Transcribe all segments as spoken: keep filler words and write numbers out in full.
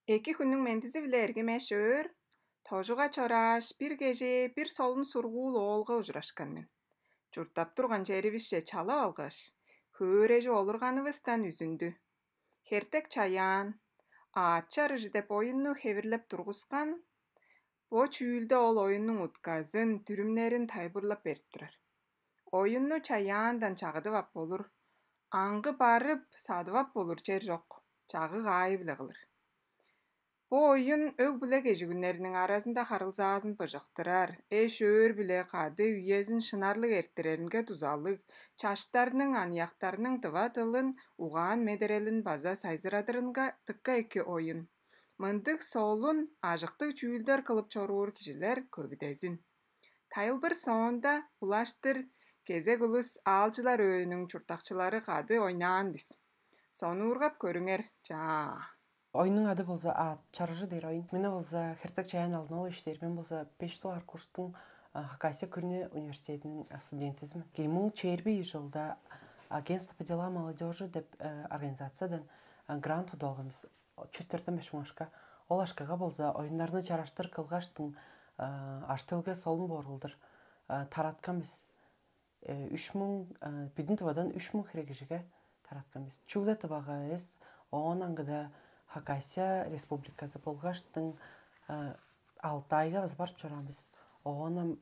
Эки хүннүң мендизи-биле, эргим эш-өөр. Тожуга чорааш, бир кежээ бир солун сургуул оолга ужурашкан мен. Чурттап турган черивисче чалап алгаш, хөөрежип олурганывыстан үзүндү. Хертек чаяан, аът чарыжы деп оюнну хевирлеп тургускан. Бо чүүлде ол оюннуң утказын, дүрүмнерин тайылбырлап берип турар. Оюнну чаяандан чагыдып ап болур, аңгы барып садып ап болур чер чок, чагыг аайы-биле кылыр. Бо оюн өг-бүле кежигүннериниң аразында харылзаазын быжыктырар, эш-өөр-биле кады үезин шынарлыг эрттиреринге дузалыг, чаштарның, аныяктарның тыва дылын, угаан-медерелин база сайзырадырынга дыка эки оюн. Мындыг солун, ажыктыг чүүлдер кылып чоруур кижилер көвүдезин. Тайылбыр соонда улаштыр кезек улус аалчылар өөнүң чурттакчылары кады ойнаан бис. Сонуургап көрүңер, чаа. Оюннуң ады болза «Аът чарыжы» дээр оюн. Мен болза хертек чаяан алдын ол иштер. Мен болза беш дугаар курстуң Хакасия күрүне университетинин студентизим. Эки муң чээрби чылда Агентство по делам молодежи деп организациядан грант уду алган бис. Чүс төрттөн беш муң ашка. Ол ашкага болза оюннарны чараштыр кылгаштың аштылга солун боорулдур тараткан бис. Үч муң, бүдүн Тывадан үч муң хире кижиге тараткан бис. Чүгле Тывага эвес, оон аңгыда Хакасия республиказы болгаштың Алтайга база барып чораан бис. Оон ам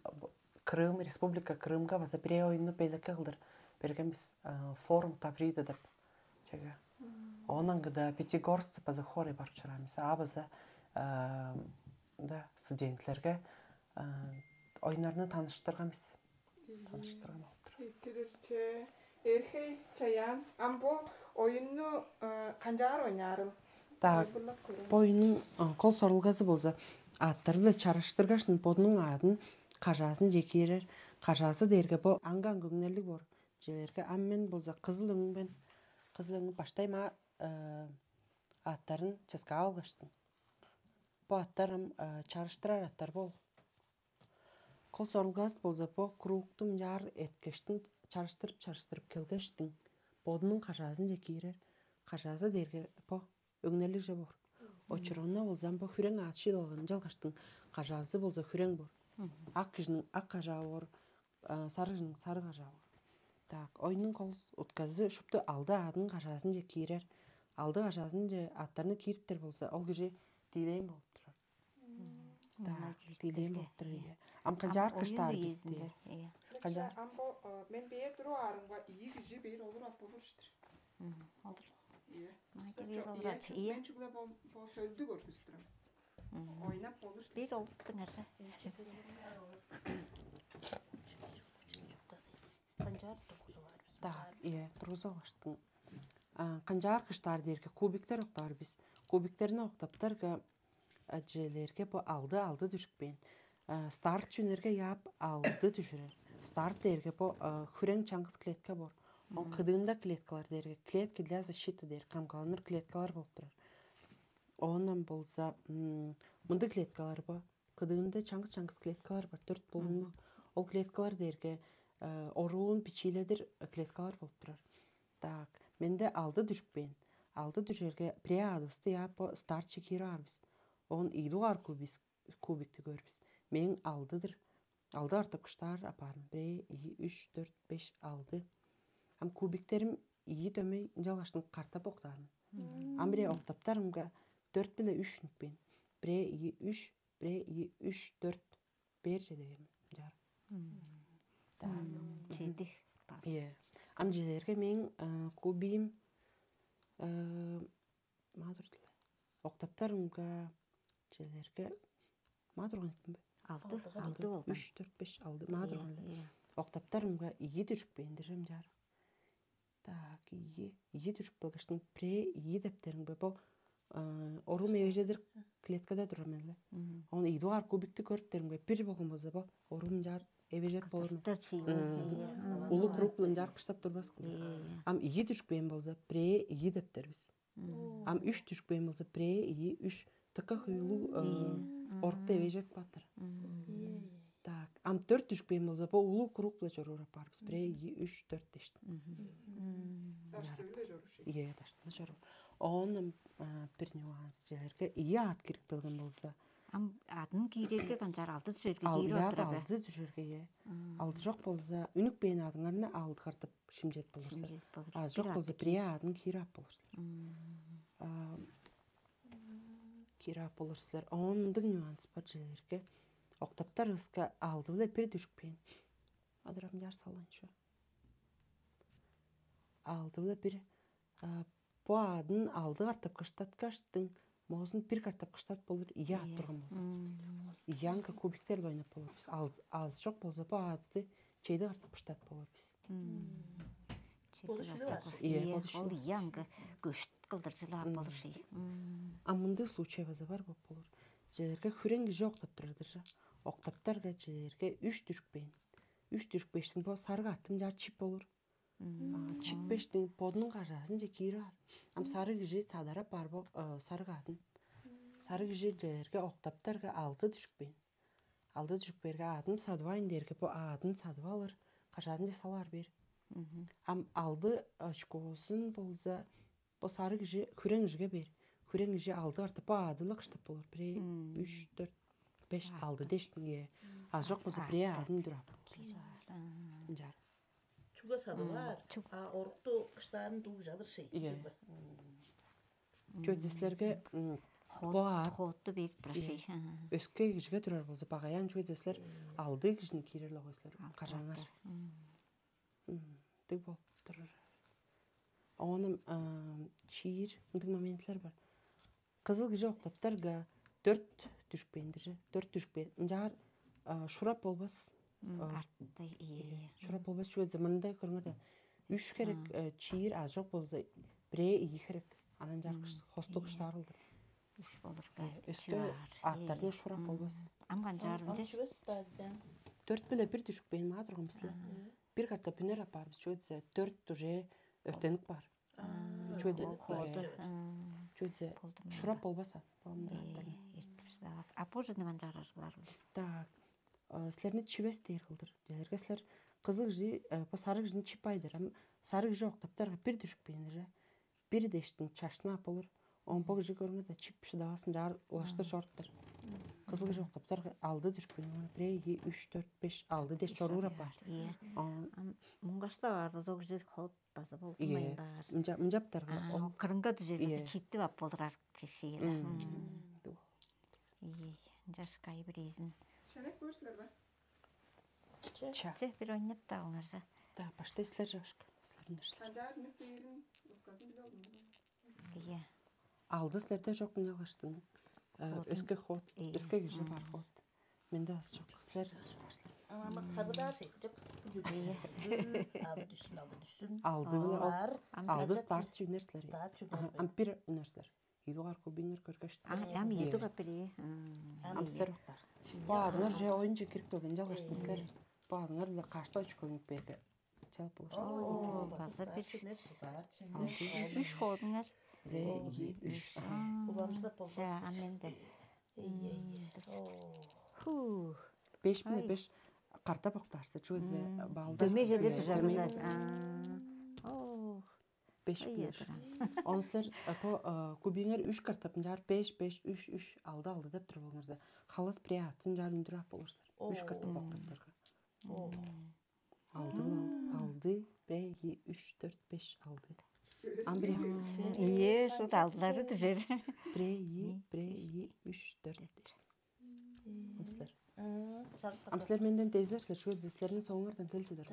Крым, Республика Крымга база бирээ оюнну белекке кылдыр берген бис. Форум Таврида деп чеге. Оон аңгыда Пятигорск деп база хорой барып чораан бис. А база да студенттерге оюннарны таныштырган бис. Таныштырган болуптур. Эки-дир че. Эрхей, чаяан, ам бо оюнну канчаар ойнаарыл? Так, бо оюннуң кол сорулгазы болза, аъттары-биле чарыштыргаш, бодунуң аадын кажаазынче киирер. Кажаазы дээрге бо аңгы-аңгы өңнерлиг боор. Челерге ам мен болза кызыл өң мен. Кызыл өң баштай ма аъттарын чыскаап алгаштың. Бо аъттар ам чарыштырар аъттар бол. Кол сорулгаас болза бо кругту мынчаар эрткештиң, чарыштырып-чарыштырып келгештиң, бодунуң кажаазынче киирер. Кажаазы дээрге бо өңнелиг же боор. Очуруна болза бо хүрең аът шиил алган ынчалгаштың, кажаазы болза хүрең боор. Ак кижиниң ак кажаа боор, сары кижиниң сары кажаа боор. Так, оюннуң кол утказы шупту алды аадын кажаазынче киирер. Алды кажаазынче аъттарны киириптер болза, ол кижи диилээн болуп турар. Да, диилээн болуп турар, ие. Ам канчаар кыштаар бисти? Канчаар? Ам бо мен бээр туруп аарымга ийи кижи бээр олур ап болур иштир. Олур. Ие. Мынай Чо- бээр олур ие, ап. Чү- Ие. Мен чүгле бо бо шөлдү көргүзүп турам. Ойнап болур. Бир олуптуң арса. Канчаар тургузуп аар бис? Да, ие, тургузуп алгаштың. Канчаар кыштаар дээрге кубиктер октаар бис. Кубиктерни октаптарга, аджелерге бо алды алды дүшпээн. Старт чүнерге яап алды дүшүрер. Старт дээрге бо хүрең чаңгыс клетка бор. Он кыдыында клеткалар дээрге клетки для защиты дээр, камгаланыр клеткалар болуп турар. Оондан болза мындыг клеткалар бо. Кыдыында чаңгыс-чаңгыс клеткалар бар, төрт болуңнуг. Ол клеткалар дээрге оруун бичииледир клеткалар болуп турар. Так, менде алды дүшпээн. Алды дүшерге пре адыбысты яап бо старчы киирип аар бис. Оон ийи дугаар кубис кубикти көрүр бис. Мээң алдыдыр. Алды артып кыштаар апаарым. Бирээ, ийи, үч, төрт, беш, алды. Ам кубиктерим ийи дөмей ынчалгаштың картап октаарым. Ам бирээ октаптарымга төрт биле үч нүкпээн. Бирээ, ийи, үч, бирээ, ийи, үч, төрт, бээр чеде берим. Ынчаар. Да. Чеди. Ие. Ам чедерге мээң кубиим маадыр диле. Октаптарымга чедерге маадыр ган экпин бе? Алды, алды болган. Үч, төрт, беш, алды маадыр ган. Октаптарымга ийи дүрүшпээн диржем чаар. Так, ийи, ийи дүрүшүп келгештиң пре ийи дептериң бе? Бо орум эвежедир клеткада турар мен эле. Ону ийи дугаар кубикти көрүптериң бе? Бир болгон болза бо орум чаар эвежет болор. Улуу круглун чаар кыштап турбас. Ам ийи дүрүшпээн болза пре ийи дептербиз. Ам үш дүшпээн болза пре ийи үш тыка хуйлуу орукта эвежет баатыр. Так, ам төрт дүшпээн болза бо улуу круг-биле чоруур апаар бис. Пре ийи үч төрт дештин. Даштыбыле чоруур. Ие, даштыбыле чоруур. Оон бир нюанс, чүлерге ийи аът кирип келген болза, ам адын киирерге канчаар, алды дүжерге ал киирип яап отурар бе? Алды дүжерге, е. Алды чок болза, үнүк бээн аадыңарны алды катап шимчедип болур силер. Шимчедип болур. Азы чок болза, бирээ аадын киир ап болур силер. Киир ап болур силер. Оон мындыг нюанс бар, чүлерге октаптар ыска алды-биле бир дүжүп кээн. Адырам чаар салган чүве. Алды-биле бир, а, бо аадын алды катап кыштаткаштың, моозун бир катап кыштат болур, ийи аът турган болур. Ийи аңгы кубиктер ойнап болур бис. Азы чок болза, бо аадты чеди катап кыштат болур бис. Болушулу бар. Ийе, болушулу. Ол ийи аңгы көшт кылдыржылаап болур шей. А мындыг случай база бар боп болур. Чүлерге хүрең кижи октап турар-дыр же. Октаптарга чүлерге үш дүжүп кээн. Үш дүжүп кээштиң, бо сарыг аъттың чаар чип болур. Чип кээштиң бодунуң кажаазынче киирип аар. Ам сарыг кижи садарап бар бо сарыг аъдын. Сарыг кижи чүлерге октаптарга алды дүжүп кээн. Алды дүжүп кээрге, аъдын садывайн дээрге, бо аъдын садып алыр, кажаазынче салып аар бээр. Ам алды очкозун болза, бо сарыг кижи хүрең кижиге бээр. Хүрең кижи алды катап бо аады-ла кыштап болур. Бирээ, үш, дөрт, беш, алды дээштиң, ийе. Азы чок болза, бирээ аадын үндүр ап болур. Ынчаар. Чүгле садып аар, а орукту кыштаарын дуу чыдар шей. Ийе. Чүге дээш силерге бо аът хотту берип турар шей. Өске кижиге турар болза, багаян, чүге дээш силер алды кижини киирер-ле болгай силер. Кажаңар. Дыг болуп турар. Оон чиир мындыг моментлер бар. Кызыл кижи октаптарга дөрт дүжүп кээн-дир же. Дөрт дүжүп кээн. Ынчаар шурап болбас. Арты, ийе. Шурап болбас, чүге дээш мында көрүңер даан. Үш херек чиир, азы чок болза, бирээ ийи херек. Анан чаар хостуг кыштаар кылдыр. Үш болур. Өске аъттарны шурап болбас. Ам канчаар ынча? Чүвес стадиян. Дөрт биле бир дүжүп кээн маа турган бис-ле. Бир катап үнер апаар бис, чүге дээш дөрт уже өртенип бар. Чүге дээш ходу. Чүге дээш шурап болбас а, бо мында аъттарны. Эртип шыдавас. А бо жерден канчаар аргылаар? Так. Силерни чивес дээр кылдыр. Дээрге силер кызыл кижи, бо сарыг кижини чип баайдыр. Ам сарыг кижи октаптарга бир дүжүп кээн же. Бир дээштиң чаштын ап болур. Оон бо кижи көрүңер даан, чип шыдавасын чаар улаштыр чоруптар. Кызыл кижи октаптарга алды дүжүп кээн. Бирээ, ийи, үш, дөрт, беш, алды дээш чоруур апаар. Ийе. Ам муңгашта бар база ол кижи хот база болдунмайн баар. Мынчаптарга ол кырынга дүжер база читтип ап болурар чешиир. Ийе. Ынчаш кайы бирээзин. Шенек көрсүлөр бе? Че, бир ойнап да алыңар же. Да, баштай силер жашка. Силердин. Канчаар мүк бээрин утказын биле алдым. Ийе. Алды силерде жок, не алгаштың? Өске хот, өске кижи бар хот. Менде аз жок. Силер. Ама харбыдаар шей деп. Алды düşsün, aldı düşsün. Алды биле алды старт чүнер силер. Старт чүнер. Ам бир үнер силер. Ийи дугаар кубиңер көргөштү. Ам ийи дугаар бирээ. Ам силер октаар. Бо адыңар уже оюнче кирип келген жалгаштың силер. Бо адыңар биле каштаочку ойнуп берге. Чалып болуш. База бир үш ходуңар. Бирээ, ийи, үш. Уламжылап болбас. Ам менде. Ху. Беш биле беш картап октаарсы, чүвезе балдар. Дөмей желе дужармыза. Беш биле үш. Он силер по кубиңер үш картап, ынчаар беш, беш, үш, үш, алды, алды деп туруп алыңарза, халас бирээ аътты ынчаар үндүр ап болур силер. Үш картап октаптарга. Алды, алды, бирээ, ийи, үч, төрт, беш, алды. Ам бирээ. Ийе, шут алдылары дүжер. Бирээ, ийи, бирээ, ийи, үч, төрт. Ам силер. Ам силер менден дезер силер, чүге дезер силерниң соңуңардан кел чыдар.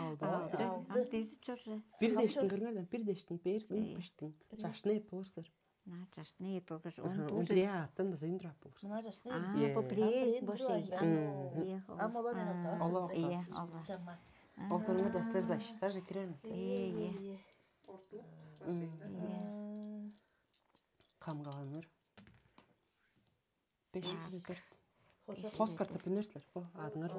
Алды. Ам дезип чор же. Бир дештин көрүңөрден, бир дештин, бээр, бештин. Жашны эп болур силер. На, жашны эп болгаш он тоже. Бирээ аъттан база үндүр ап болур силер. Мына жашны. А, бо бирээ бошей. Ам олар мен октавас. Олар октавас. Ие, олар. Чама. Ол көрүңөр да силер защита же кирермиз. Ие, ие. Ортулук. Камгаланыр. Беш биле төрт. Хоскар тып үнерсилер. О, адыңар.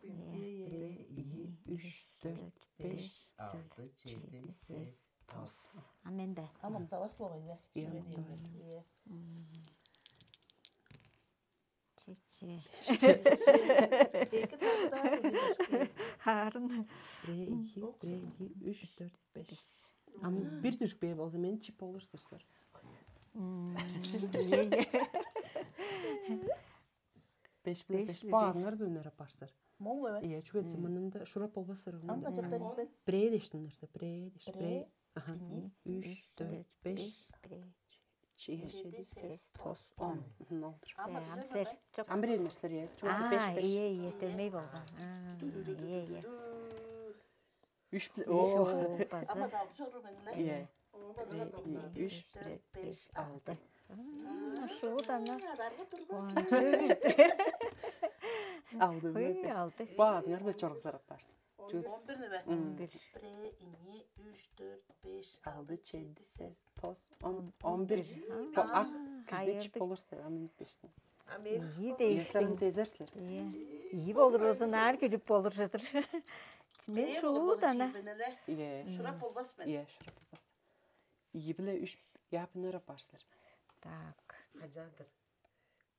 Бир, ийи, үч, төрт, беш, алты, жети, сегиз, тос. А мен бе? Ам октавас логой бе? Ие, октавас. Ие. Че-че. Эки тапта. Харын. Бир, ийи, бир, ийи, үч, төрт, беш. Ам бир дүшпээ болза, мени чип болур силер. Беш биле беш. Беш биле беш. Баарыңар да үнер апарсыздар. Моң эве. Иә, чүге десе мынында шурап болбас сырыгын. Ам да жыптар бен. Бирээ дештиңер силер, бирээ деш, бирээ. Аха. Үш, төрт, беш. Чие, чеди, сес, тос, он. Мгм, олдур. Ам сер. Ам бир эмнерслер, иә. Чүге десе беш, беш. Ие, ие, дөмей болган. Ие, ие. Үш биле. О. База. Ама залды чору мен ле. Иә. Үш, төрт, беш, алды. Шууд ана. Адарга турбас. Алды. Ой, алды. Баадыңар да чоргузар аппааш. Он бир не бе? Бир. Бре, ини, үш, төрт, беш, алды, чеди, сес, тос, он, он бир. Бо ак киждечип болур силер, ам минут бештен. А мен Ии. Эслерин дезерсилер. Ии. Ии болур болза, наар килип болур жыдыр. Мен шуут ана. Иә. Шурап болбас мен. Иә, шурап болбас. Ии биле үш япыныр апарсыздар. Так. Хажандыр.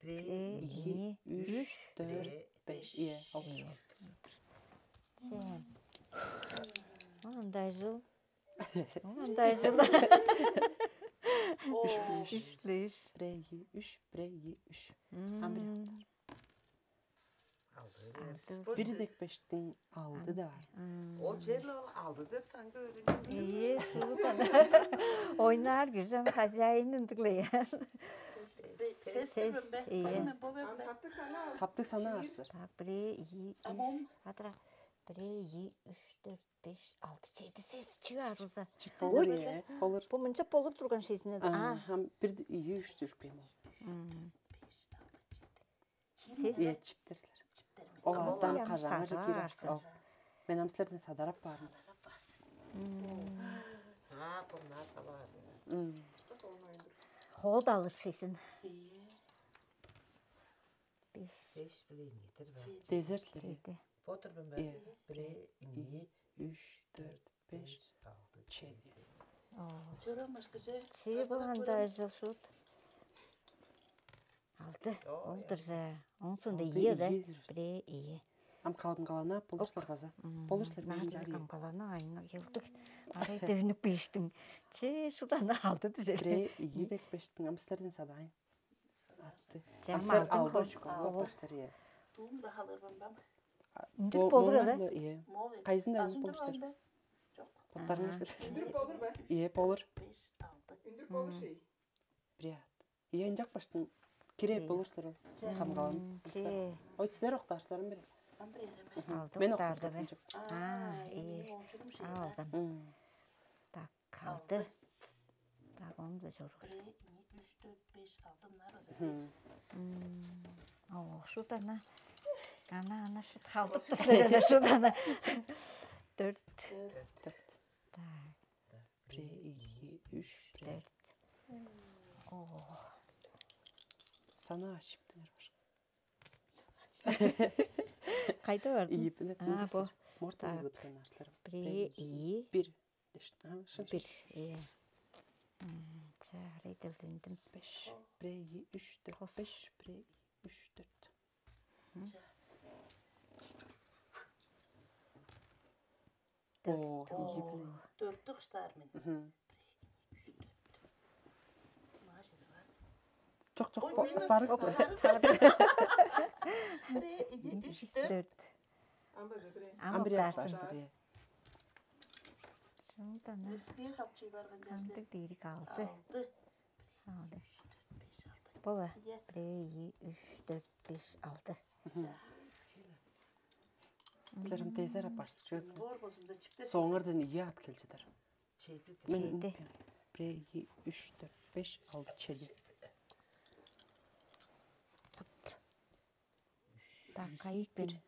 Бре, ии, үш, төрт, беш. Иә, ол. Че. Мындай жыл. Мындай жыл. Үш, үш. Бре, ии, үш, бре, ии, үш. Ам бир. Алды. Бир дег бештиң алды да бар. Ол черле ол алды деп санга өөрүнген. Ие, шуут ана. Ойнаар кижи ам хозяин ындыглаян. Сестер бе? Ие. Мен бо бе? Таптык санаа. Таптык санаа астыр. Так, бре, ии, үш. Атра. Бре, ии, үш, төрт, беш, алды, чеди, сес, чип арыза. Чип болур, ие, болур. Бу мынча болур турган шейсине да. А, ам бир ии үш дүрүп кайма. Сес. Ие, чиптер силер. Чиптер мен. Ол ам аттан кажаңар жекир арсың. Мен ам силерден садарап баарым. А, бу мына салаат. Хол да алыр шейсин. Ие. Беш. Беш биле нетер бе? Дезер силер. Чеди. Ботур бен бе? Ие. Бре, ини, үш, төрт, беш, алды, чеди. Чорамаш кыже. Чии болганда жыл шут. Алды. Олдур же. Онсунда ие да. Бре, ие. Ам калым калана болушлар каза. Болушлар мен жарый. Калым калана айна йылдык. Арай дөөнүк бештиң. Че шудан алды дижер. Бре, ие дек бештиң. Ам силерден садайын. Атты. Амсар алды шуга алып баштар, ие. Туум да халырбын бам. Үндүр болур ада. Ие. Кайзында үндүр болуштар? Жок. Боттарыңар. Үндүр болур ба? Ие, болур. Беш, алды. Үндүр болур шей. Прият. Ие, ынчак баштың кире болуштар ол. Камгалан. Че. Ой, силер октарсыларын берем. Мен октарда бер. А, ие. Алган. Так, алды. Так, ону да чоруур. Бир, ини, үч, төрт, беш, алды, мынаар оза. Оо, шут ана. Ана, ана, шут халдып тур, ана, шут ана. Төрт. Төрт. Так. Бир, ии, үч, төрт. Оо. Сана ашыптыңар бар. Кайда бардың? Ии, биле. А, бо. Морта кылып санаарсылар. Бир, ии. Бир. Дешт. А, шын. Бир. Ие. Чарый дылдындым. Беш. Бир, ии, үч, төрт, беш. Бир, ии, үч, төрт. О, ии, биле. Төрттү кыштаар мен. Чок, чок, сарык. Бир, ии, үч, төрт. Ам база бир. Ам бир баштар. Шынтан. Өскээр халчый барган жерде. Кандык дейрик алды. Алды. Алды. Бола. Бир, ии, үч, төрт, беш, алды. Сырым тезер апар. Чөз. Бор болсумда чиптер. Соңырдан ии ат келчедер. Чеди. Мен бир, ии, үч, төрт, беш, алды, чеди. Так, кайык бен.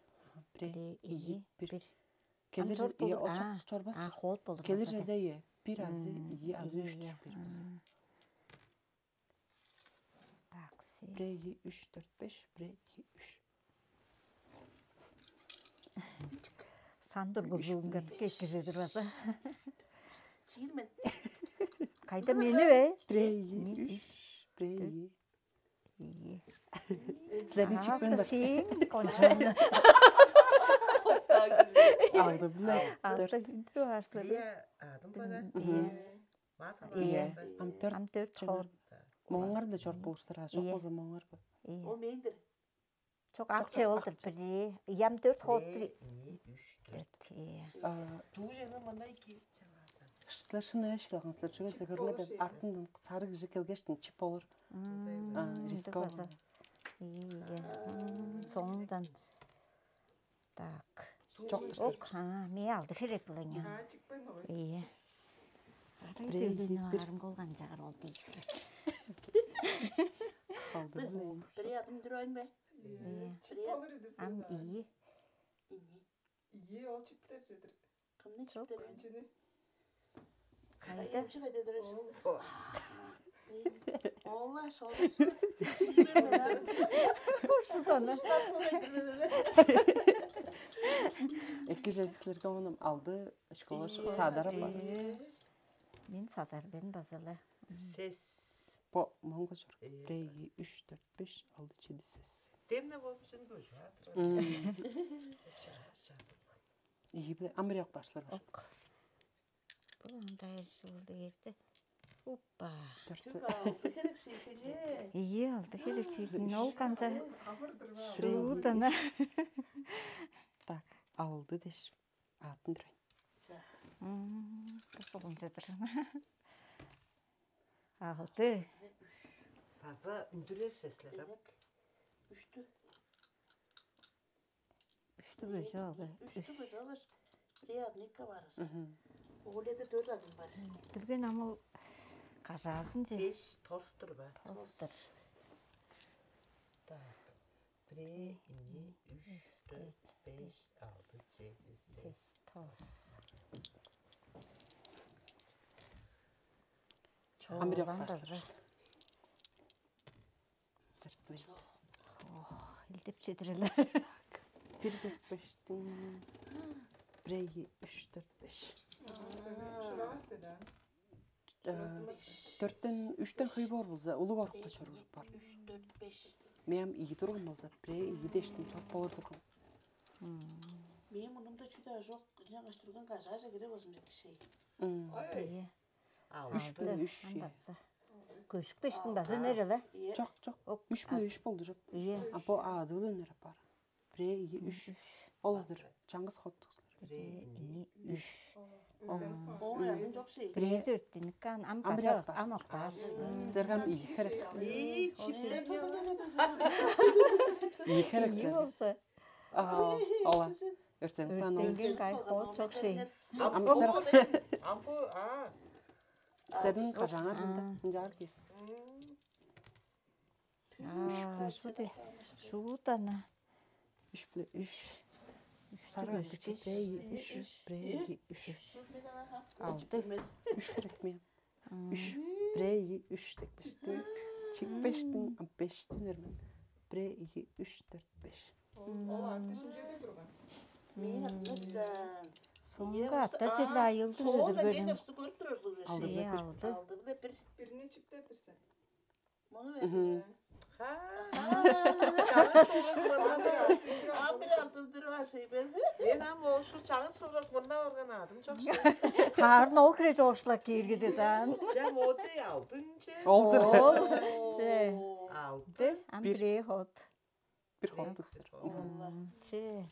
Бир, ии, бир. Келир ие очак чорбас. А, хот болду. Келир жерде ие. Бир азы, ии азы, үч түшүп бербес. Так, сес. Бир, ии, үч, төрт, беш, бир, ии, үч. Сан тургузуунга кеккижедир база. Чиир мен. Кайда мени бе? Бир, ии, үч, бир, ии. Силерниң чиппен бар. Сен кончуун. Алды биле. Алты дүнчү баарсылар. Лия адым бага. Мгм. Масала. Ие. Ам төрт. Ам төрт хот. Моңар биле чорп болуштар, а чок болза моңар бу. Ол мендир. Чок, акча болду били. Ям төрт хот. Бир, ини, үч, төрт. Төрт. Ие. Туу жана мындай кирип чыгады. Силер шын эш кылгансыздар, чүге дегенде артындан сары кижи келгештин чип болур. А, риск. Ие. Соңундан. Так. Чок, ок, ха, ме алды херек булаң. А, чикпен ой. Ие. Арай. Бирээ, дөбүнү бир. Арым кол канчагыр ол дейсиз. Калды. Бир адым дүрөйүн бе? Ие. Чип болур идирсен. Ам ие. Ини. Ие, ол чиптер чедир. Кымны чиптер? Чини. Кайда? Эмчи кайда дөрөс? Ола шорусу. Шудана. Эки же силерге ону алды школа садар бар. Мен садар, мен базала. Сес. По моңго чор. Бир, эки, үч, төрт, беш, алды, чеди, сес. Демне болуп сен көжө. Ийи биле амрыяк башлар бар. Ок. Бу андай шуулду эрди. Уппа. Төрт. Түк алды херек шейсене. Ие, алды херек шейсин. Ол канча? Шуудана. Так, алды деш. Атын турай. Мм, бу солун чедир. Алды. База үндүрер сеслер. Үштү. Үштү көжү алды. Үштү көжү алгаш, приятника бар. Ооледе дөрт адым бар. Дүрген амыл кажаазынче. Беш тостур ба? Тостур. Так. Бир, ини, үч, төрт, беш, алды, чеди, сес. Сес, тос. Амырык чооган базыр. Тыртый. Ох, илдеп чедиреле. Бир, төрт, бештиң. Бир, эки, үч, төрт, беш. Шыраас деди, а? Төрттен, үчтен хөй боор болза, улуг орукка чоруур бар. Үч, төрт, беш. Мээм ийи турган болза, бир, эки, дештин чок болур турган. Мээм мунумда чүдө жок, ынчангаш турган кажаажа кире болзун бир киши. Ие. Үч биле үч. Андазы. Көшүк бештиң базы өнер эле. Чок, чок. Үч биле үч болду жоп. Ие. А бо аадыыл өнер апар. Бир, эки, үч. Ол адыр. Чаңгыс хоттугузлар. Бир, эки, үч. Оң аадын жок шей. Бирээзи өрттүнүк каан ам бада ам октаар. Сергам ийи херек. Ии чиптен. Ийи херек. Ийи болса. Аа, ола. Өрттүнүк каан ол. Өрттүнген кай хот жок шей. Амсар. Ампу, а. Силердин кажаңар мында ынчаар кирсин. Аа, шуде. Шуудана. Үч биле үч. Сара үш, бир, эки, үч, бир, эки, үч. Алды. Үч херек мен. Үч, бир, эки, үч деп бештиң. Чик бештиң, а бештиң эрмен. Бир, эки, үч, төрт, беш. Ол арты шимчеде турган. Мен атмыста. Соңга атта черле айылды. Соңга мен өстү көрүп турар уже. Алды. Алды биле бир. Бирине чиптер турса. Мону бер. Ха. Амбил артылдыр бар шей берди. Мен ам ошо чаңгыс сурак мурна барган адым жок. Харын ол кире жоошлап кииргиди даан. Жам оды алдынче. Олдур. Че. Алды. Ам бир хот. Бир хоттугсур. Че.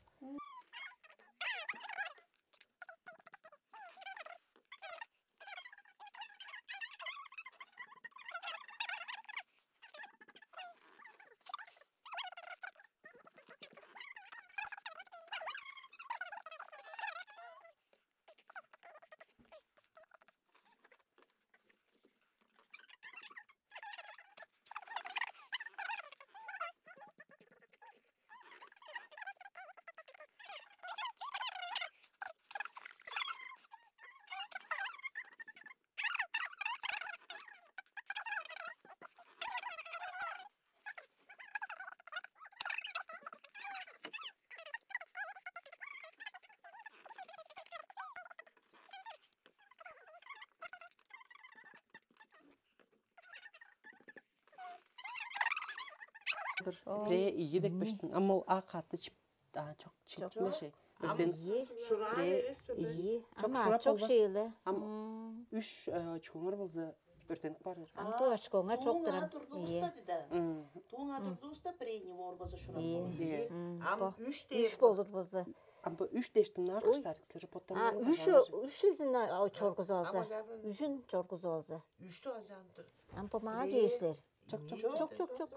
Бирээ ийи деп бештиң. Ам ол а каты чип а чок чип Чок. Меше. Ам Өртен Ийи. Шураан Бирээ эвес бе? Ийи. Чок, Ама шурап чок болбас. Шейле. Ам М. Үш э, чугуңар болза өртенип баарыр. Ам ту очкоңа чок Тууңа турам. Турдувуста Ийи. Дида. М. Тууңа турдувста прени боор болза шурап Ийи. Болор. Ийи. М, Ам бо. Үш Үш дээр. Болур болза. Ам бо үш дештиң нар Ой. Кыштар кисири А, поттан үш үш изин чоргузу алза. Ама жабын. Үжүн чоргузу алза. Үштү ажаан тур. Ам бо маа Бирээ. Дээшлер. Чок, чок, Чок, чок, чок, чок.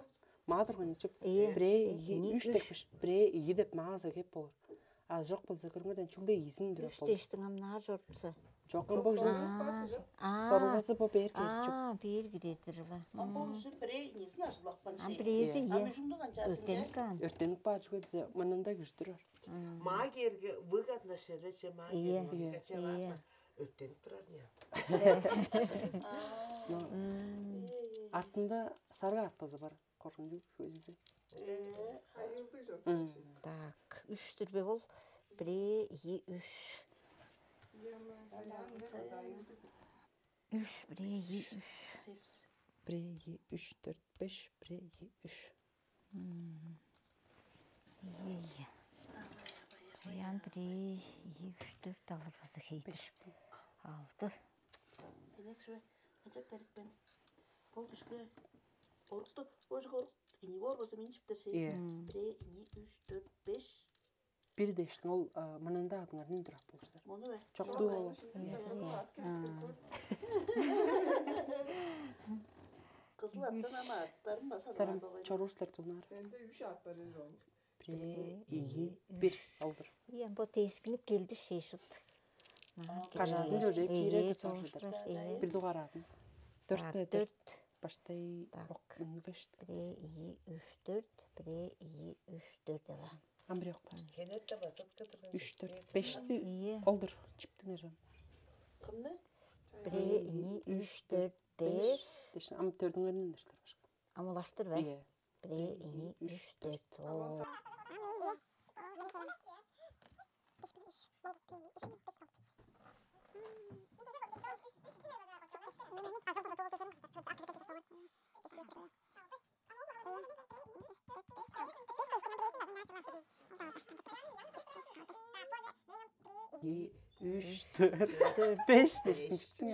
Маа турган чок. Ийе. Бирээ, ийи, Ийи, үш үш. Деп биш. Бирээ, ийи деп маа за кеп болур. Аз жок болза көрүңөрдөн чүгле ийизин дүрөп Үш болур. Дештиң ам наар чорупса. Жок ам божна. А, а, Сорулгасы бо бээр келип чок. А, бээр кидетир ла. Ам бо уже бирээ несин ажылакпан Ам шей. Бирээзи Ам Ийе. Үжүңдү канчаасын Өттен каан. Өртенип баа чүгетсе мынында кижи турар. Маа керге выгодно шелече маа Ийе. Керге Ийе. Качалаатна өттенип турар не. Но М. Артында сарга атпазы бар. Коргунчук көзүзү. Э, хайылдыг жок. М. Так, үш дүрбе бол. Бирээ, ийи, үш. Үш, бирээ, ийи, үш. Сес. Бирээ, ийи, үш, төрт, беш, бирээ, ийи, үш. М. Бирээ, ийи. Аян бирээ, ийи, үш, төрт алыр болза хейтир. Беш. Алды. Элек шуе, качап терипкен. Бо бишке орукту, божук орук, ини боор болза мен чиптер шей. Иә. М. Бирээ, ини, үш, төрт, беш. Бир дештиң ол а, мынында адыңар мен турап болуштар. Мону бе? Чоктуу ол. Иә. М. Кызыл аттан ама аттарын баса Сарым чоруштар тунар. Сенде үш ат бар ел ол. Бирээ, ийи, бир алдыр. Ийе, бо тескинип келди шей шут. Кажаазын жожой кире Ээ, кыскар жолуштар. Жыдар. Ээ. Бир дугаараадын. Төрт Так, бе төрт. Төрт. Баштай Так. Ок үнгөшт. Бирээ, ийи, үш, төрт, бирээ, ийи, үш, төрт эла. Ам бир октар. Кенетте басатка турган. Үш төрт бешти Ийе. Олдур. Чиптиңер. Кымны? Бирээ, ийи, үш, төрт, беш. Дешин ам төрдүңерден эштер башка. Ам улаштыр бе? Ийе. Бирээ, ийи, үш, төрт. Оо. Ийи, үш, төрт, беш дешин чиктиң.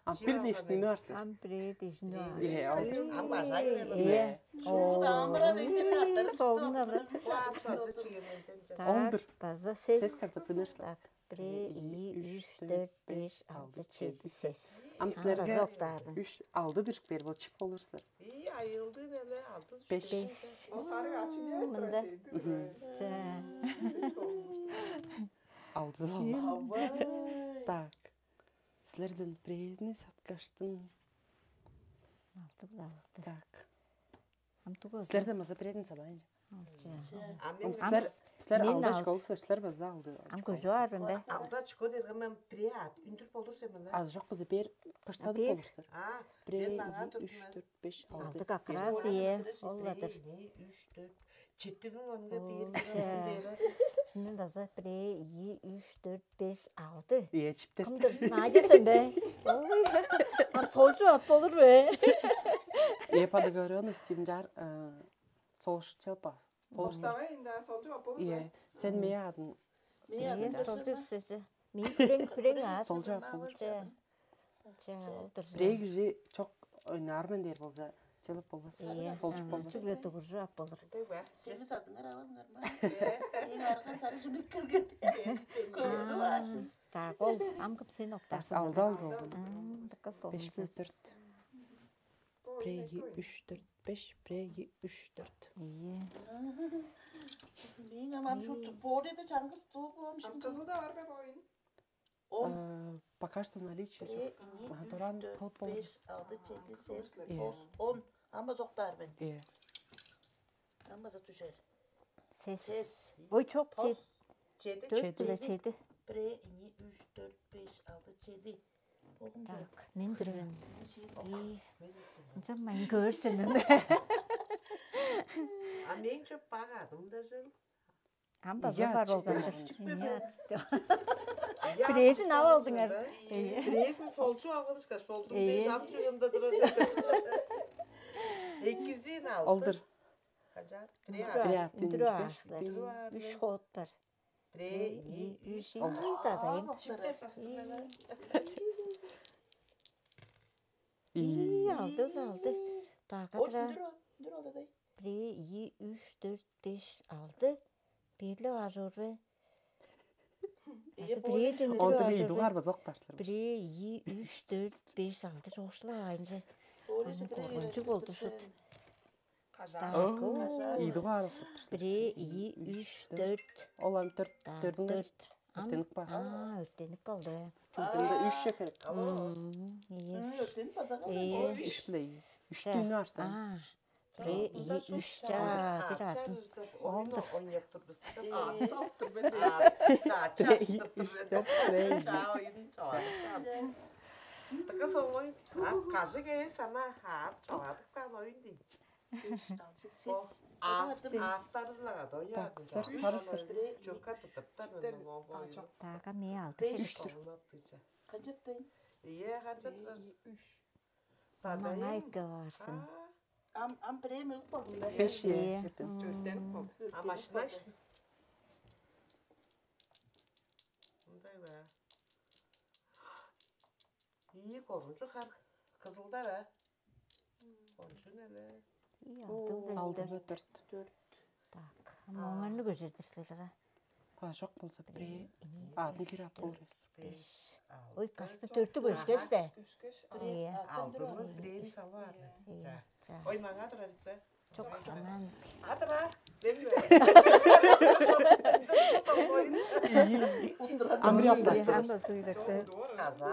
А бир дешин барсың. Ам бирээ дешин бар. Е, алдыр. Ам бажа келем. Е. Шууда амыра бекер аттар. Солунда да. Бу аттасы чигеменден жаса. Олдур. База сес. Сес картоп ынырсың. Так, бирээ, ийи, үш, төрт, беш, алды, чеди, сес. Ам силерге Аңгаза октаадым. Үш алды дүрүк бер болчуп болурсур. Ии, айылдын эле алды Беш. Беш. Ол сарыг ачым эмес Мында. Турар шейди. Мгм. Ча. Алды алды. Авай. Так. Силерден бирээни саткаштың. Алды бул алды. Так. Ам тугу. Силерден база бирээни салайын. Алча. Ам Ам мен силер силер Мен алды алды. Чыгып силер база алды. Ам көжө арбын бе? Алда чыгып дергенмен прият үндүр болур сен мына. Аз жок база бер баштадып Бир. Болурсур. А, Бирээ, бен мага үч, турдум. Төрт, беш, алды. Алды как раз ие. Олладыр. Бирээ, үч, төрт. Четтидин онга бир Олча. Дээре. Мен база бирээ, ийи, үч, төрт, беш, алды. Ие чиптер. Кымдыр? Надя сен бе? Ой. Ам сол жооп болур бе? Е подговорённость имжар солушчал па? Оштавай инда солжу апыл. Ие, сен мээ адың Мен Ие, янында солжу сөзү. Мен күрең күрең аз. Солжу апыл. Че. Че, олдур. Бирээ кижи чок ойнаар мен дээр болза, чалып болбас. Ие, Солжуп болбас. Чүгле дугуржу ап болур. Семи садыңар аваңар ма? Эң арган сары жумик кирген. Көңүлү баш. Так, ол ам кып сен октарсың. Алды алды болду. Дыка сол. Беш минут төрт. Бирээ, үч, төрт, беш, бирээ, үч, төрт. Ие. Мен амам шут борде чаңгыс тугу болам шут. Кызылда бар бе боюн? Он. Пока что наличие. Бирээ, ини, Ага, туран үч, кылып төрт, болур. Беш, алды, жети, сес, Ие. Тос, он. Ама соктаар мен. Ие. Ама за түшер. Сес. Сес. Ой, чок, Тос. Жет. Жети. Төрт Жети. Биле жети. Бирээ, ини, үч, төрт, беш, алды, жети. Огум жок. Так, мен дүрген. Ии. Мен өттүм. Ынча мен көрсем эме. А мен чөп багадым да жыл. Ам база Я, бар чип болган. База. Бирээзин ап алдыңар. Бирээзин солчу алгылышкаш болдум. Ие. Дей жам чугунда тура. Экизин алды. Олдур. Кажар. Бирээ Үндүрү аас. Бирээ аас. Үндүрү аас. Үндүрү аас. Үш хот бар. Бирээ, ии, үш, ии, дадайым. Чипте састым мен. Ии, алды, алды. Дагы. От, тура. Үндүр, үндүр алды дай. Бирээ, ии, үш, дөрт, беш, алды. Бир-ле бар чор бе? Ие, азы бирээден болур. Онда үндүр бир бар чор бе? Идугаар база октарсылар. Бирээ, ии, үш, дөрт, беш, алды чогушла айынче. Болур. Ам чедире коргунчуг болду шут. Кажаа. Так, оо, кажаа. Идугаар октарсылар. Бирээ, ии, үш, дөрт. Ол ам дөрт, даа, дөрдүң дөрт. Ам өртенип каар. Аа, өртенип калды. Чүзүнде үш шекер. Алло. Мм, ие. М, өртенип база калды. Ие. Үш билей. Үш. Ча. Түнү арстан. Аа. Бирээ, ии, үш, чаа, бир атын. Олдур. Ойнап тур бис. Ат соктур бе. Ат чаштыр тур бе. Чаа, оюн чоору. Така соңой. А, кажы кээ сана хаар чоору каан оюн дейм. Сес. О, ат, аттарылага да оюн. Таксар, сарысыр. Чурка тутуптар. Тага мээ алды. Беш. Канчаптайн? Ие, канчаптайн? Үш. Маңайга барсын. Ам, ам премия болду. Беш, ие, ие, чырдың. Төрттен болду. А машина ишти. Мындай ба. Ийи корунчу хар кызылда ба. Кончу неле? Ие, алды. Алды дөрт. Дөрт. Так. Ам оңарны көжердир силерге. А, жок болза, бирээ. Ии. Аадын кире ап болур эстер. Беш. Ой, кашты төрттү көшкеш де. Көшкеш. Ие. Алдымы бирээни салып аар. Ие. За. За. Ой, маңа турар да. Чок, анан. Адыра. Мен. Амри апташтыр. Анда сөйлесе. Каза.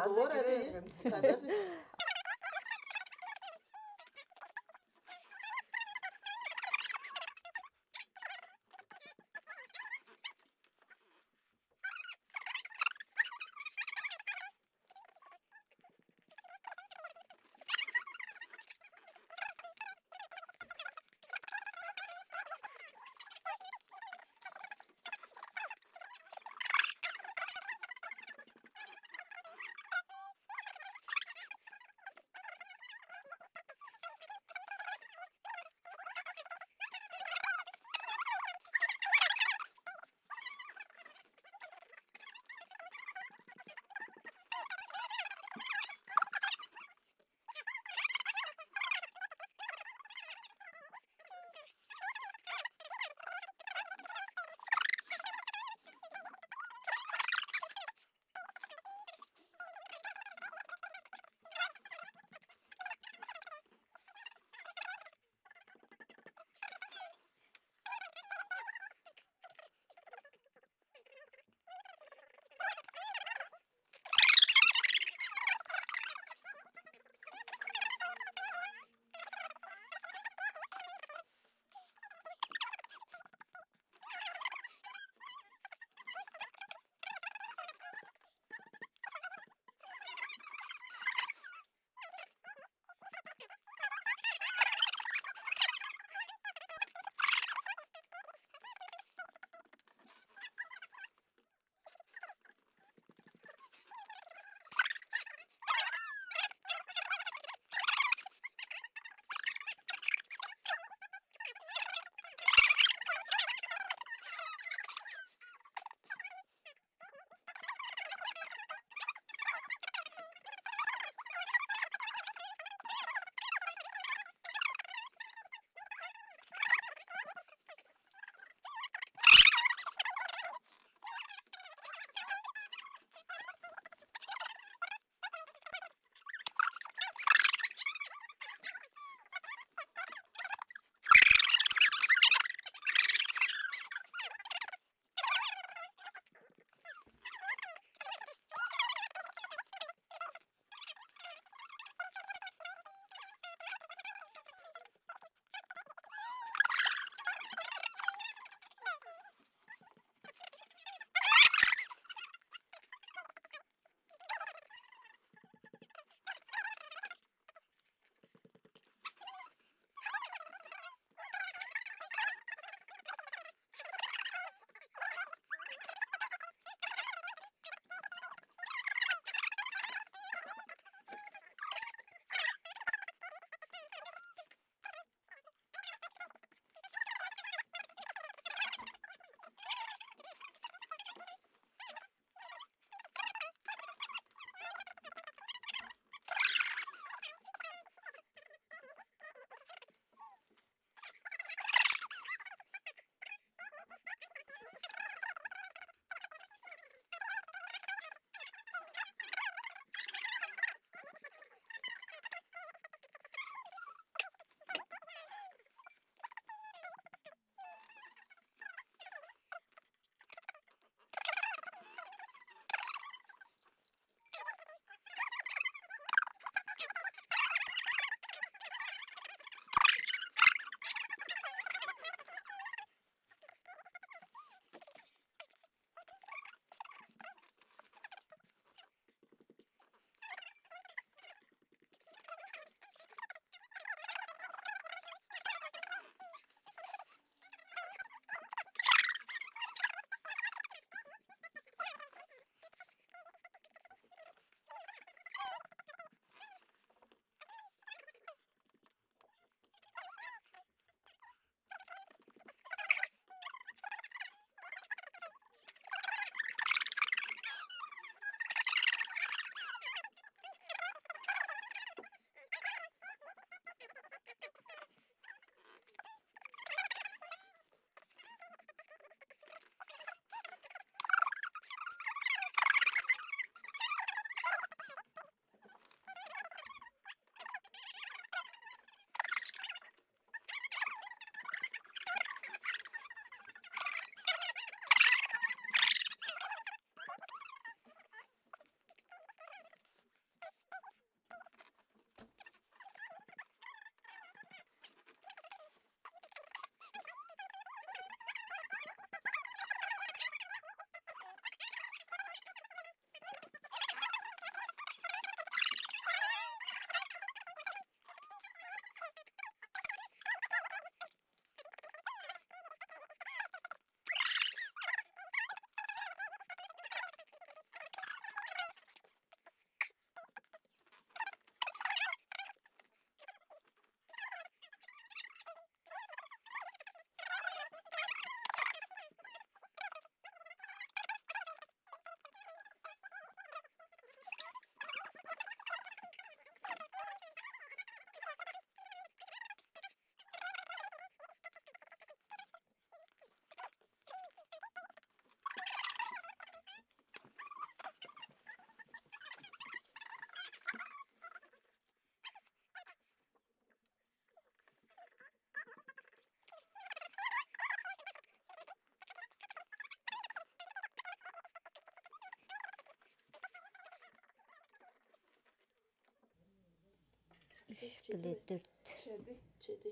Үш биле дөрт. Чеди. Чеди.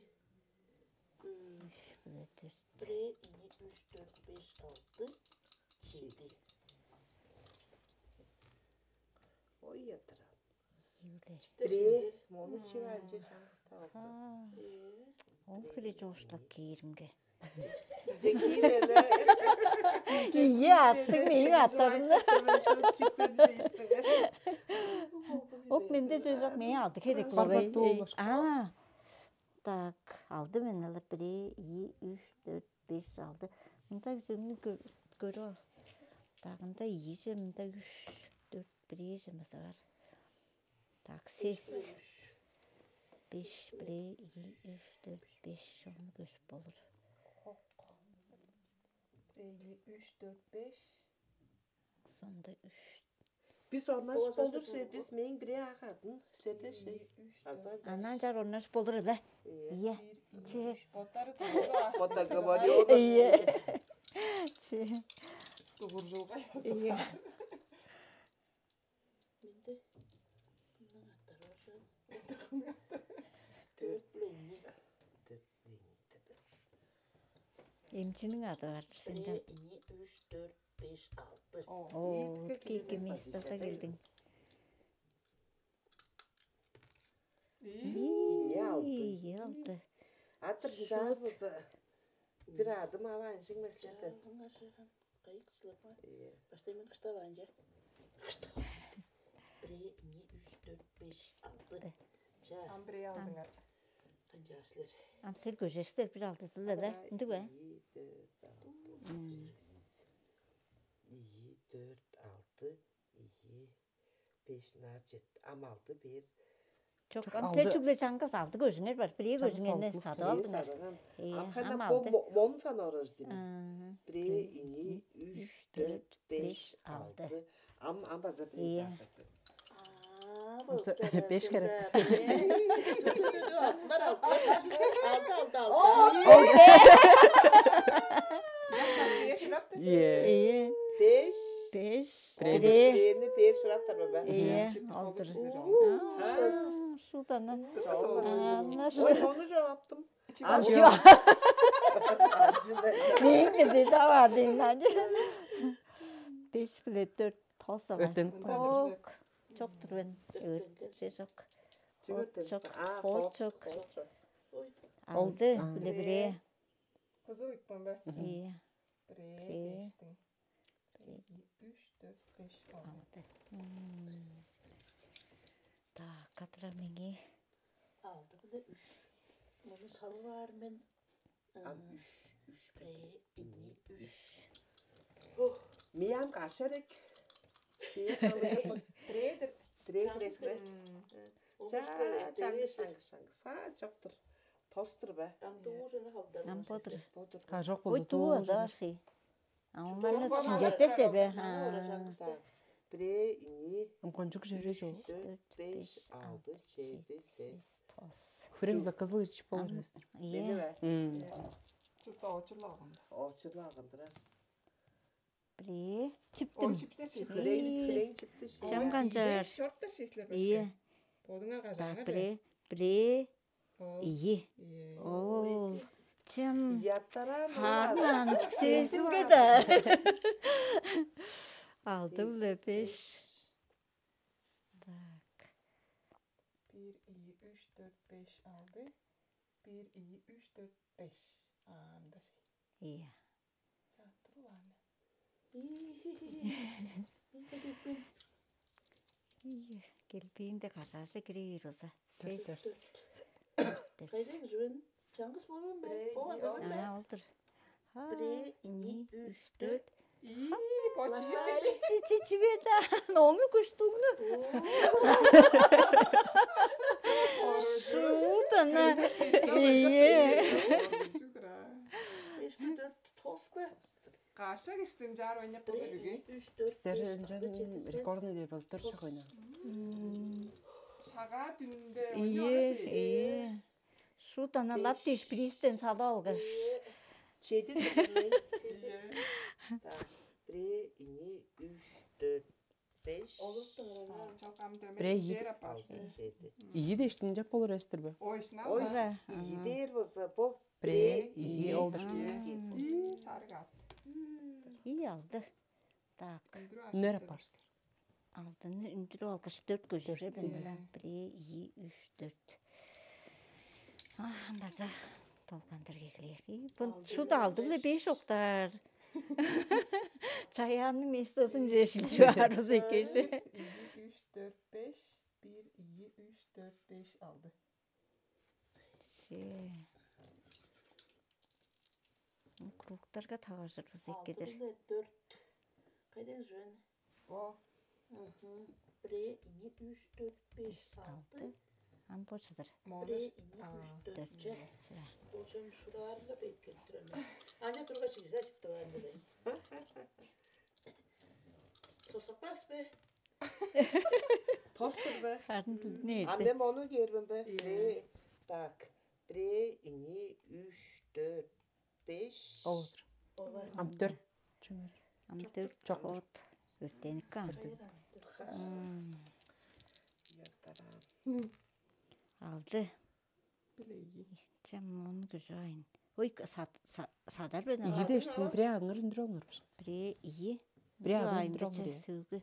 Үш биле дөрт. Бирээ, ийи, үш, дөрт, беш, алты, чеди. Ой, ятыр. Ийи биле. Бирээ, мону чип анча чаңгыс тавылса. Ол хире чоокшулап кээримге. Жекийлеле. Ийи аттың мээң аттарымны. Ок менде сөз жок, мээң алды херек. Барбат болур. А. Так, алды мен ала, бирээ, ийи, үш, дөрт, беш, алды. Мында кижимни көрүп ал. Дагында ийиже, мында үш, дөрт, бирээже мызы бар. Так, сес. Беш, бирээ, ийи, үш, дөрт, беш, ону көшүп болур. Бирээ, ийи, үш, дөрт, беш. Сонда үш. Бис орнаш болур шей, бис мээң бирээ агадын сете шей. Аза. Анан чар орнаш болур эле. Ийе. Че. Боттары тургур. Бота говорю. Ийе. Че. Дугуржулга. Ийе. Менде мындан аттар бар. Төрт биле ийи. Төрт биле ийи. Эмчинин ады бар сенде. Бирээ, ийи, үш, дөрт, беш, алты. О, кийки местада келдиң. Ийи алды. Ийи алды. Атыр жаар болза, бир адым аваан жиңмеслерден. Кайыксылар ма? Баштай мен кыштаваан же. Кыштаваан. Бирээ, ийи, үш, дөрт, беш, алды. Ча. Ам бирээ алдыңар. Канчаасылар? Ам силер көжерсиз, бир алдызылар да. Ындыг бе? Ийи, дөрт, алты. Ийи, дөрт, алты. Ийи, беш, нар, чет. Ам алды бээр. Чок, ам силер чүгле чаңгыс алды көжүңер бар. Бирээ көжүңерни садып алдыңар. Ам хана бо монун санаар ужди мен. Бирээ, ийи, үш, дөрт, беш, алды. Ам ам база бирээ чаашакты. Беш керек. Алды, алды, алды. Е. Беш. Беш. Бирээни беш шыраптар ба? Е, алдыр. Шудан. Ой, тону жогаптым. Мен де беш авардым. Беш биле дөрт тосова. Өттен. Ок. Чоктур мен. Өрт же жок. Ол чок. Ол чок. Алды биле бирээ. Кызыл икпен бе? Е. Бирээ, бештиң. Бирээ, үш, дөрт, беш, алды. Так, катыра меңи. Алды биле үш. Муну салып аар мен. Ам үш, үш. Бирээ, ийи, үш. Миян кашарек. Биредир. Биредир эске. Ча, чаңгыс, чаңгыс, чаңгыс. Ха, чоктур. Тостур бе? Ам дуур жана халдар. Ам бодур. Бодур. Ха, жок болза. Ой, дуу аза бар ши. А онларны түшүнчетпесе бе? Бирээ, ийи, кончук жере жок. Дөрт, беш, алды, жети, сес, тос. Хүреңде кызыл ичип болур эместир. Бени бе? Чурта очурлааган. Очурлаагандырас. Бирээ чиптим. Ой, чиптер чеслер. Хүрээң, хүрээң чипти ши. Чам канчаар. Шорттар чеслер башка. Ие. Бодуңар кажааңар. Бирээ, бирээ, ие. Ол. Чым. Яттаран. Харнан чиксесинге да. Алды биле беш. Так. Бир, ийи, үч, дөрт, беш, алды. Бир, ийи, үч, дөрт, беш. Ам да шей. Ие. Чаап туруп аар мен. Келбээнде кажаажы кире бээр болза. Сес. Кайдам жуун? Чаңгыс болуун бе? Бо аза бе? А, олдур. Бирээ, ийи, үч, дөрт. Ии, почти. Чи чи чиведа. Ону күштүңнү. Шуудана. Ие. Эшкүдө тоска. Каша киштим жар ойнап болур үгү. Үч, дөрт, беш, алты, жети, сес. Рекордный деп азыр шак ойнабыз. Шага дүнде. Ие, ие. Шут ана лап диш пристен салып алгаш. Чеди. Бирээ, ийи, үч, дөрт. беш, Олуттуң орона. Чалгам дөмей Бирээ ийи жер деп апар. Алты, жети. Ийи дештинче болур эстир бе? Ойсуна Ой, ала. ийи дээр болза, бу Бирээ, ийи, олдур. ийи кет. Ии сарыг ат. Ий алды. Так. Үнер апар. Алдыны үндүрүп алгаш, дөрт көжүрер Дөрт, бенделен. Бирээ, ийи, үш, дөрт. А, база толгандыр кеглер. Бу шуду алды биле беш октар. Чаяанның местосын же шилчү арыз эккеше. Үч, төрт, беш, бир, ийи, үч, төрт, беш, алды. Че. Кругтарга таважырбыз эккедир. Алтыны дөрт. Кайдан жөн? О, Бре, ини, үч, төрт, беш, алты. Ам бочудур. Бре, ини, үч, төрт, Дөрт. же. Болчом шураарынга бейт келип турам. Ана тургаш иза чыктыбаан дей. Сосакпас бе? Тостур бе? Харын билдин А эрди. мен мону кээрбин бе? Ийе. Бре, так. Бре, ини, үч, төрт, беш. Олдур. Ола. Ам дөрт. Чөмөр. Ам дөрт хот өртеникке ам. Яктарам. Алды. Биле ийи. Чем мону күжү айын. Ой, сад- са- садар бен Ийи дештин бирээ аңыр үндүр оңор. Бирээ ийи. Бирээ Бир аңыр айын үндүр биче оңор. Сөөгү.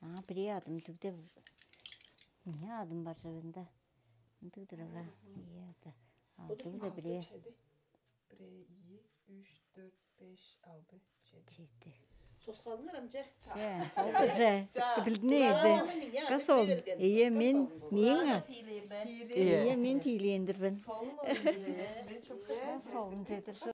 А, бирээ адым түгде. Не адым бар жабында? Ындыг дырала. Ийе да. Алдым да бирээ. Бре, ийи, үч, төрт, беш, алды, жети. Жети. Соскалыңар амча. Че, ол же. Билдин эрди. Кас ол. Ийе мен миңа. Ийе мен тийлендирбен. Солун жетир.